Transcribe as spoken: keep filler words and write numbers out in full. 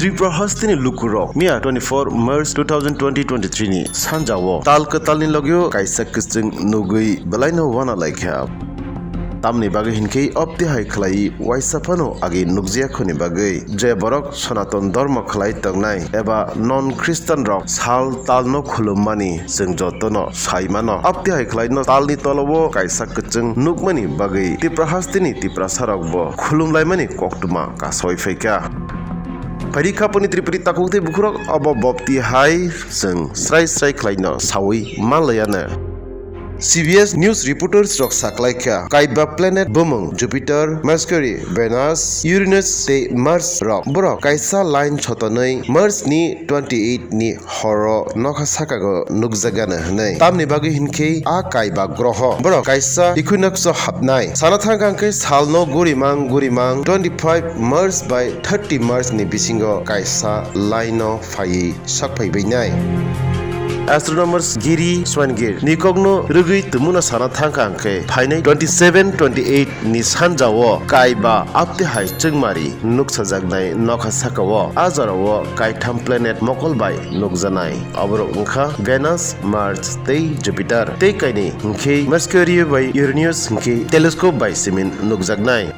Tripura hasteni lukurok miya twenty-four March two thousand twenty twenty-three ni sanjao tal kwtalni logio kaisa kwchwng nugwi belaino wana laikha. Tamni bagwi hinkhe opti hai khlai waisa phano agi nukjaya khoni bagwi je borok Sanatan Dharma khlai tongnai eba non Christian rok sal talno khulummani chwng jotono sai mano. Opti hai khlaino talni tolao kaisa kwchwng nukmani bagwi Tripura hasteni Tiprasa rokbo khulumlaimani koktwma kasoi phaikha. Phaidi khaponi Tripuri takhuk tei bukhurok obo bopti hai chwng srai srai khlaino sawi manlaiano. C B S News reporters rok saklaikha, kaiba planet bumung Jupiter, Mercury, Venus, Uranus tei Mars rok. Borok kaisa line sotonwi March ni twenty-eight ni horo nokha sakago nukjakgano hwnwi. Tamni bagwi hinkhe a kaiba groho borok kaisa equinox o hapnai. Sana thangkha hinkhe salno gurimang gurimang twenty-five March bai thirty March ni bisingo kaisa line o phaiwi sak phaibainai. Astronomers Giri Swangir ni kokno rwgwi tumuna sana thangkha hinkhe phainai twenty-seven twenty-eight ni sanjao kaiba apti hai chwngmari nuksajaknai nokha sakao. A jorao kaitham planet mokol bai nukjanai. Aborok wngkha Venus, Mars tei Jupiter. Tei kainwi hinkhe Mercury bai Uranus hinkhe telescope bai simin nukjaknai.